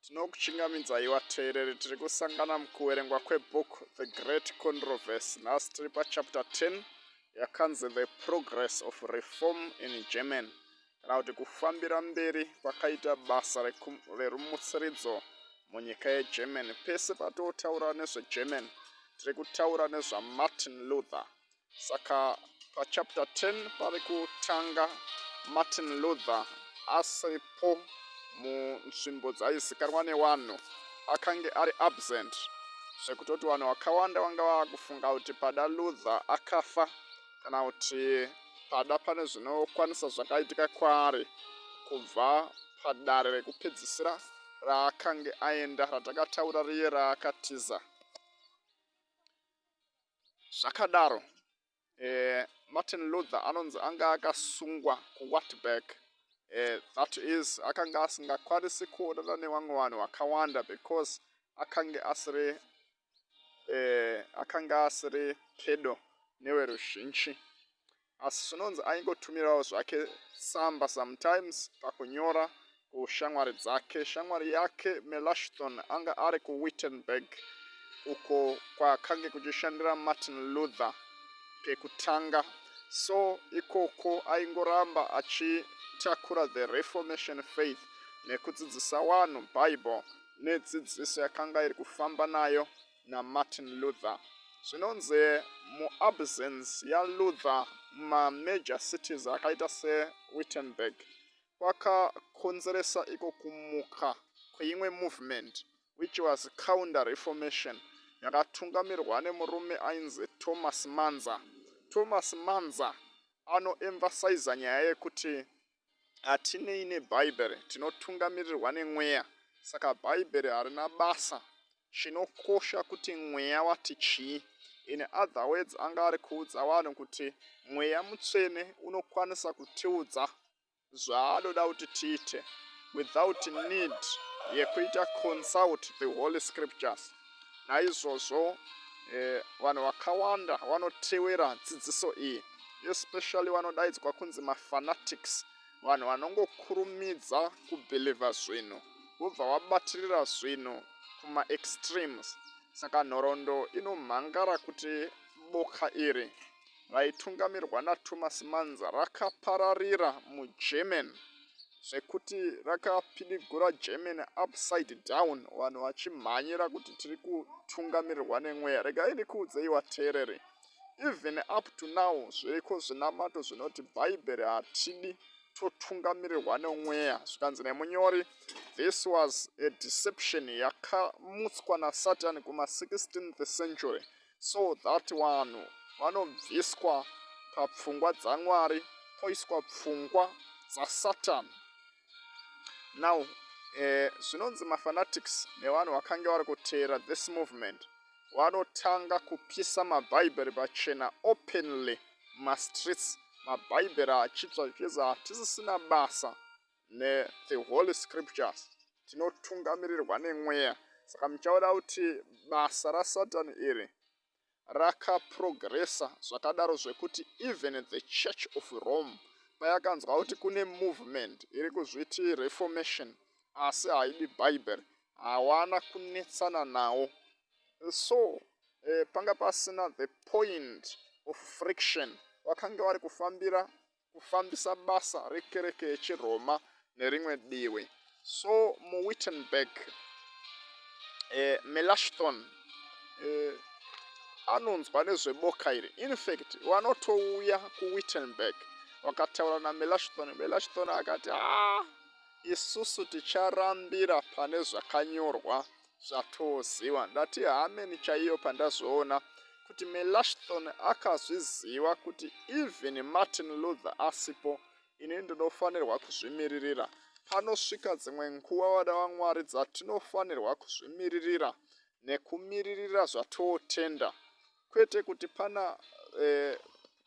Tinokuchingamidzai vateereri, tiri kusangana mukuverengwa kwebook The Great Controversy. Nhasi tiri pachapter 10 yakanzi The Progress of Reform in Germany, kana kuti kufambira mberi kwakaita basa rerumutsiridzo munyika yeGermany. Pese patotaura nezveGermany, tiri kutaura nezvaMartin Luther. Saka pachapter 10 pari kutanga Martin Luther asipo munzvimbo dzaizikanwa nevanhu, akange ari absent zvekutoti vanhu vakawanda vanga vakufunga kuti pada Luther akafa kana kuti pada pane zvinokwanisa zvakaitika kwaari kubva padare rekupedzisira raakange aenda ratakataura riye raakatiza. Zvakadaro, Martin Luther anonzi anga akasungwa kuWartburg. That is, akanga asingakwanisi kuonana nevamwe vanhu vakawanda because akanga asiri pedo neveruzhinji, asi zvinonzi aingotumirawo zvake tsamba sometimes pakunyora kushamwari dzake. Shamwari yake Melanchthon anga ari kuWittenberg, uko kwakange kuchishandira Martin Luther pekutanga. So ikoko aingoramba achitakura the Reformation faith nekudzidzisa vanhu Bible nedzidziso yakanga iri kufamba nayo naMartin Luther. Zvinonzi muabsence yaLuther mumamajor cities akaita seWittenberg kwakakonzeresa iko kumuka kweimwe movement, which was Counter Reformation, yakatungamirwa nemurume ainzi Thomas Munzer. Thomas Munzer anoemphasiza nyaya yekuti hatinei nebhaibheri, tinotungamirirwa nemweya, saka bhaibheri harina basa, chinokosha kuti mweya wati chii. In other words, anga ari kuudza vanhu kuti mweya mutsvene unokwanisa kutiudza zvaanoda kuti tiite without need yekuita consult the Holy Scriptures. Naizvozvo vanhu vakawanda vanotevera dzidziso iyi, especially vanodaidzwa kunzi mafanatics, vanhu vanongokurumidza kubhilivha zvinhu vobva vabatirira zvinhu kumaextremes. Saka nhoroondo inomhangara kuti boka iri raitungamirwa naThomas Munzer rakapararira muGermany zvekuti rakapidigura Germany upside down, vanhu vachimhanyira kuti tiri kutungamirirwa nemweya. Regai ndikuudzei vateereri, even up to now zviriko zvinamato zvinoti bhaibheri hatidi, totungamirirwa nemweya. Zvikanzi nemunyori, this was a deception yakamutswa naSatani kuma16th century so that vanhu vanobviswa papfungwa dzaMwari poiswa pfungwa dzaSatani. Now zvinonzi mafanatics nevanhu vakange vari kuteera this movement vanotanga kupisa mabhaibheri pachena, openly mastreets, mabhaibheri achitsva, zvichizi hatisisina basa nethe Holy Scriptures, tinotungamirirwa nemweya. Saka muchaona kuti basa raSatani iri rakaprogressa zvakadaro zvekuti even the Church of Rome payakanzwa kuti kune movement iri kuzviti Reformation asi haidi bhaibheri, hawana kunetsana nawo. So panga pasina the point of friction, vakanga vari kufambira kufambisa basa rekereke yechiRoma nerimwe divi. So muWittenberg, Melanchthon anonzwa nezveboka iri. In fact, vanotouya kuWittenberg vakataura naMelanchthon. Melanchthon akati, "A, isusu ticharambira pane zvakanyorwa zvatoziva." Ndati hameni chaiyo pandazoona kuti Melanchthon akazviziva kuti even Martin Luther asipo, ini ndinofanirwa kuzvimiririra. Panosvika dzimwe nguva, vana vaMwari, dzatinofanirwa kuzvimiririra nekumiririra zvatotenda, kwete kuti pana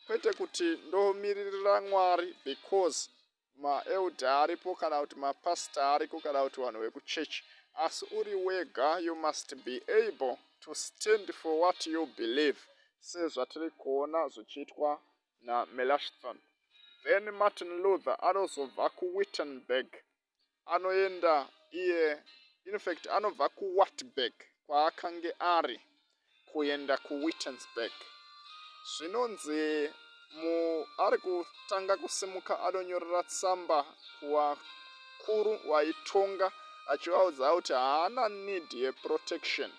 kwete kuti ndomiririra Mwari because maelder aripo kana kuti mapastor ariko kana kuti vanhu vekuchechi, asi uri wega you must be able to stand for what you believe, sezvatiri kuona zvichiitwa naMelanchthon. Then Martin Luther anozobva kuWittenberg, anoenda iye. In fact, anobva kuWartburg kwaakange ari kuenda kuWittensburg. Zvinonzi mu ari kutanga kusimuka anonyorera tsamba kuvakuru waitonga achivaudza kuti haana need yeprotection.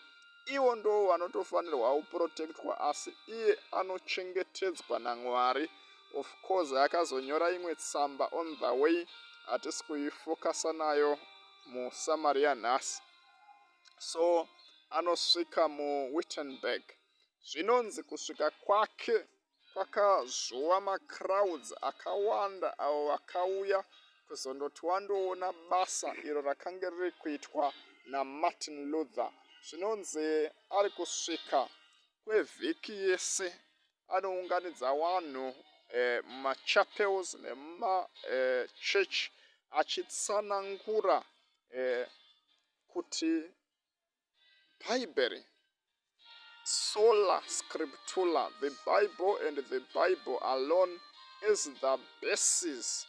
Ivo ndo vanotofanirwa kuprotectwa, asi iye anochengetedzwa naMwari. Of course, akazonyora imwe tsamba on the way, hatisi kuifokasa nayo musummary yanhasi. So anosvika muWittenberg. Zvinonzi kusvika kwake kwakazuva macrowds akawanda avo vakauya kuzondoti wandoona basa iro rakange riri kuitwa naMartin Luther. Zvinonzi ari kusvika kwevhiki yese anounganidza vanhu mumachapels nemumachurch achitsanangura kuti Bhaibheri, sola scriptura, the Bible and the Bible alone is the basis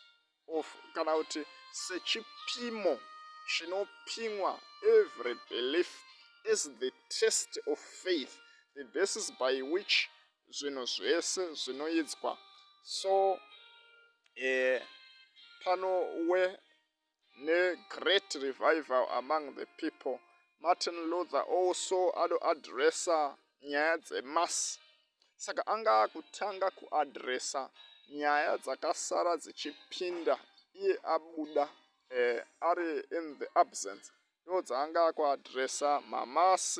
of, kana kuti sechipimo chinopimwa every belief, is the test of faith, the basis by which zvinhu zvese zvinoidzwa. So panowe negreat revival among the people. Martin Luther also anoadresa nyaya dzemass, saka anga akutanga kuadresa nyaya dzakasara dzichipinda iye abuda ari in the absence. Ndo dzaanga akuadresa mamass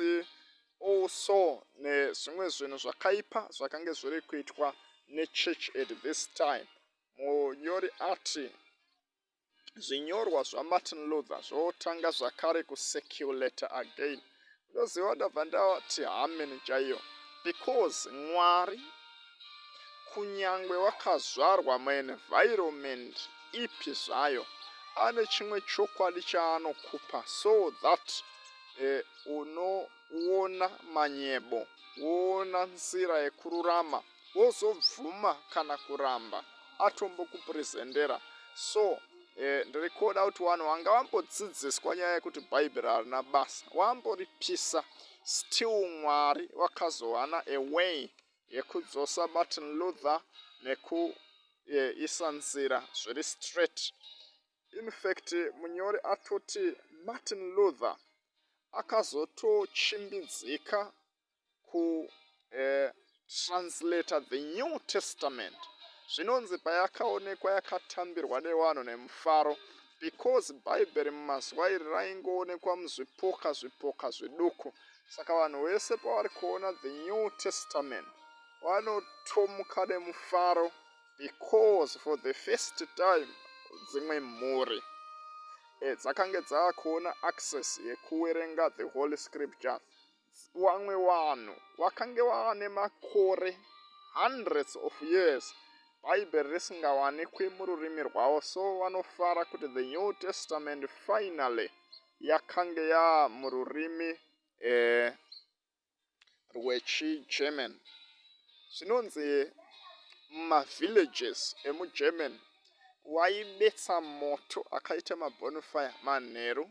also nezvimwe zvinhu zvakaipa zvakange zviri kuitwa nechurch at this time. Munyori ati zvinyorwa zvaMartin Luther zvotanga zvakare kucirculate again. Unoziva, ndabva ndati amen chaiyo, because Mwari, kunyangwe wakazvarwa muenvironment ipi zvayo, ane chimwe chokwadi chaanokupa so that unoona manyebo, woona nzira yekururama, wozobvuma kana kuramba atombokupresentera. So ndiri kuda kuti vanhu vanga vambodzidziswa nyaya yekuti Bhaibheri harina basa, wamboripisa, still Mwari wakazowana a way yekudzosa Martin Luther nekuisa nzira zviri straight. In fact, munyori atoti Martin Luther akazotochimbidzika kutranslata the New Testament. Zvinonzi payakaonekwa yakatambirwa nevanhu nemufaro, because Bhaibheri mumazuva iri raingoonekwa muzvipoka zvipoka zviduku. Saka vanhu vese pavari kuona the New Testament vanotomuka nemufaro, because for the first time dzimwe mhuri dzakange dzaakuona access yekuwerenga the Holy Scripture. Vamwe vanhu vakange vava makore, hundreds of years, Bhaibheri risingawanikwi mururimi rwavo. So vanofara kuti the New Testament finally yakange yaamururimi rwechiGerman. Zvinonzi mumavillages emuGerman waibetsa moto akaita mabonfire manheru,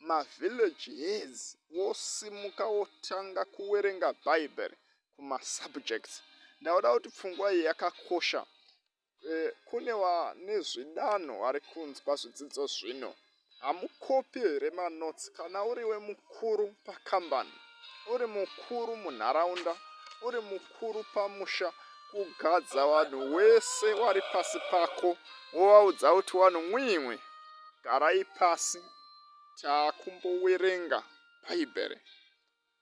mavillage heads wosimuka wotanga kuwerenga Bhaibheri kumasubjects. Ndauda kuti pfungwa iyi yakakosha. Kune vane zvidanho vari kunzwa zvidzidzo zvino, hamukopi here manotes? Kana uriwe mukuru pakambani, uri mukuru munharaunda, uri mukuru pamusha, kugadza vanhu wese vari pasi pako, wovaudza kuti, "Vanhu mwimwe, garai pasi, taakumbowerenga Bhaibheri,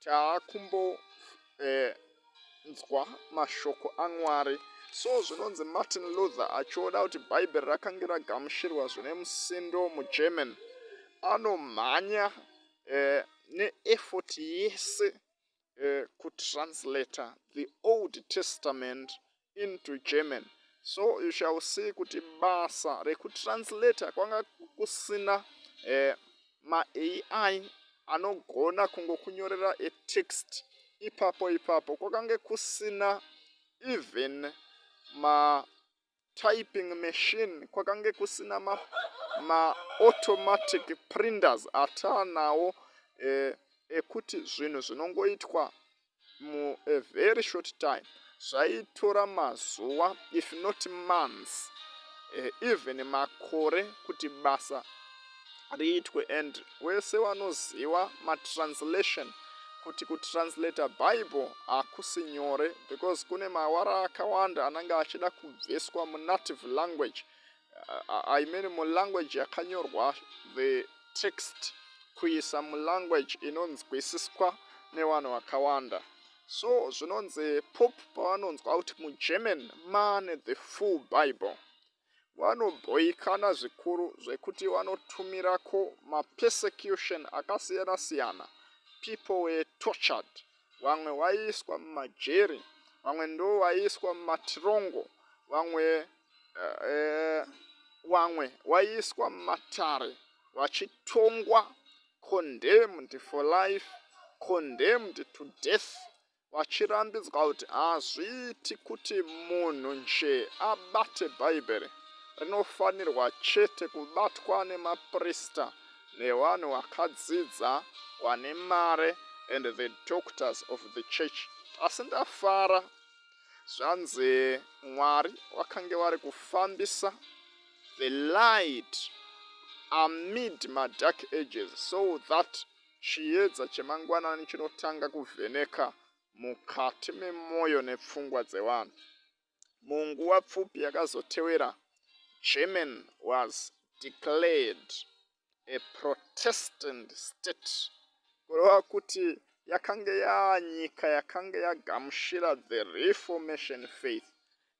taakumbonzwa mashoko aMwari." So zvinonzi Martin Luther achiona kuti Bhaibheri rakange ragamuchirwa zvine musindo muGerman, anomhanya neeffort yese kutranslata the Old Testament into German. So you shall see kuti basa rekutranslata kwanga kusina maAI anogona kungokunyorera atext ipapo ipapo. Kwakange kusina even Typing machine, kwakange kusina maautomatic ma printers ataanawo ekuti zvinhu zvinongoitwa mu a very short time. Zvaitora mazuva, if not months, even makore kuti basa riitwe. And wese vanoziva matranslation, kuti kutranslata Bible hakusi nyore, because kune mawara akawanda anenge achida kubviswa munative language, I mean mulanguage yakanyorwa the text, kuisa mulanguage inonzwisiswa nevanhu vakawanda. So zvinonzi Pope pavanonzwa kuti muGerman mane the full Bible, vanobhoikana zvikuru zvekuti vanotumirako mapersecution akasiyana-siyana. People were tortured, vamwe vaiiswa mumajeri, vamwe ndo vaiiswa mumatirongo, vamwe vaiiswa mumatare vachitongwa, condemned for life, condemned to death, vachirambidzwa kuti hazviiti kuti munhu nje abate Bhaibheri, rinofanirwa chete kubatwa nemaprista nevanhu vakadzidza, vane mare, and the doctors of the church. Asi ndafara, zvanzi Mwari vakange vari kufambisa the light amid madark ages, so that chiedza chemangwanani chinotanga kuvheneka mukati memwoyo nepfungwa dzevanhu. Munguva pfupi yakazotevera, German was declared a Protestant state, kureva kuti yakanga yaanyika yakanga yagamuchira the Reformation faith.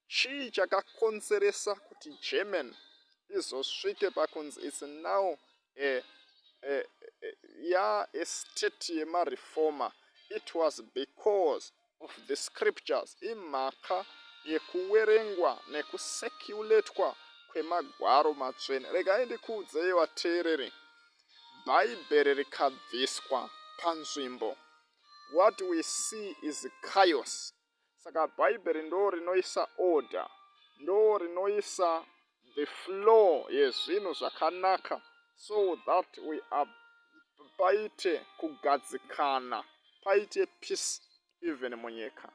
Chii chakakonzeresa kuti German izosvike pakunzi it's now a, ya a state yemareformer? It was because of the scriptures, imhaka yekuverengwa nekucirculatwa kwemagwaro matsvene. Regai ndikuudzei, vateereri, Bhaibheri rikabviswa panzvimbo, what we see is chaos. Saka Bhaibheri ndo rinoisa order, ndo rinoisa the flow yezvinhu zvakanaka, so that we are paite kugadzikana, paite peace even munyika.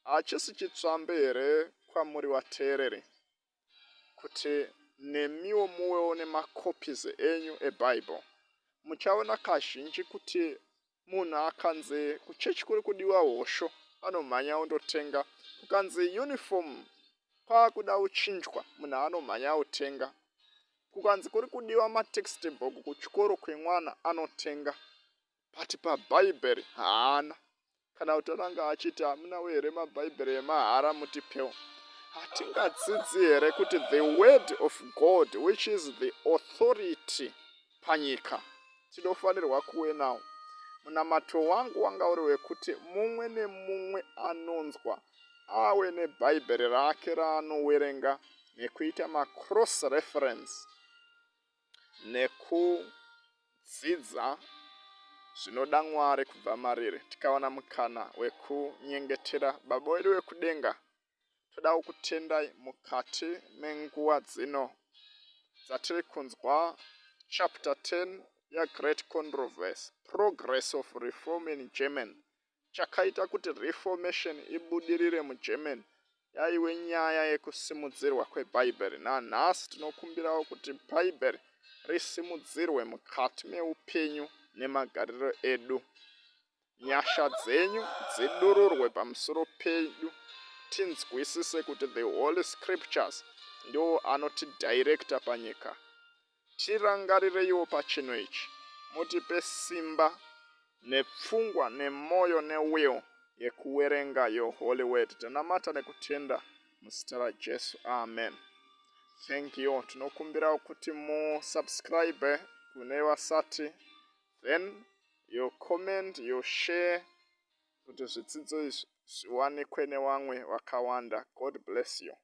Hachisi chitsvambe here kwamuri vateereri kuti nemiwo muwewo nemacopies enyu eBhaibheri? Muchaona kazhinji kuti munhu akanzi kuchechi kuri kudiwa hosho, anomhanya ondotenga. Kukanzi uniform kwaakuda uchinjwa, munhu anomhanya otenga. Kukanzi kuri kudiwa matextbook kuchikoro kwemwana, anotenga. But pabhaibheri haana kana kuti ananga achiti, "Hamunawo here mabhaibheri emahara mutipewo?" Hatingadzidzi here kuti the word of God, which is the authority panyika, tinofanirwa kuve nawo? Munamato wangu wanga uri wekuti mumwe nemumwe anonzwa ave nebhaibheri rake raanowerenga nekuita macross reference nekudzidza zvinoda Mwari kubva mariri. Tikawana mukana wekunyengetera, Baba wedu wekudenga, toda kukutendai mukati menguva dzino dzatiri kunzwa chapter 10 yaGreat Controversy, progress of reform in German. Chakaita kuti Reformation ibudirire muGermany yaive nyaya yekusimudzirwa kwebhaibheri. Nanhasi tinokumbirawo kuti Bhaibheri risimudzirwe mukati meupenyu nemagariro edu. Nyasha dzenyu dzidururwe pamusoro pedu, tinzwisise kuti the Holy Scriptures ndo anotidirecta panyika. Tirangarireiwo pachinhu ichi, mutipe simba nepfungwa nemwoyo newill yekuwerenga your holy word. Tinamata nekutenda muzita raJesu, amen. Thank you. Tinokumbirawo kuti musubscribe kune vasati, then you comment, you share, kuti zvidzidzo izvi zviwanikwe nevamwe vakawanda. God bless you.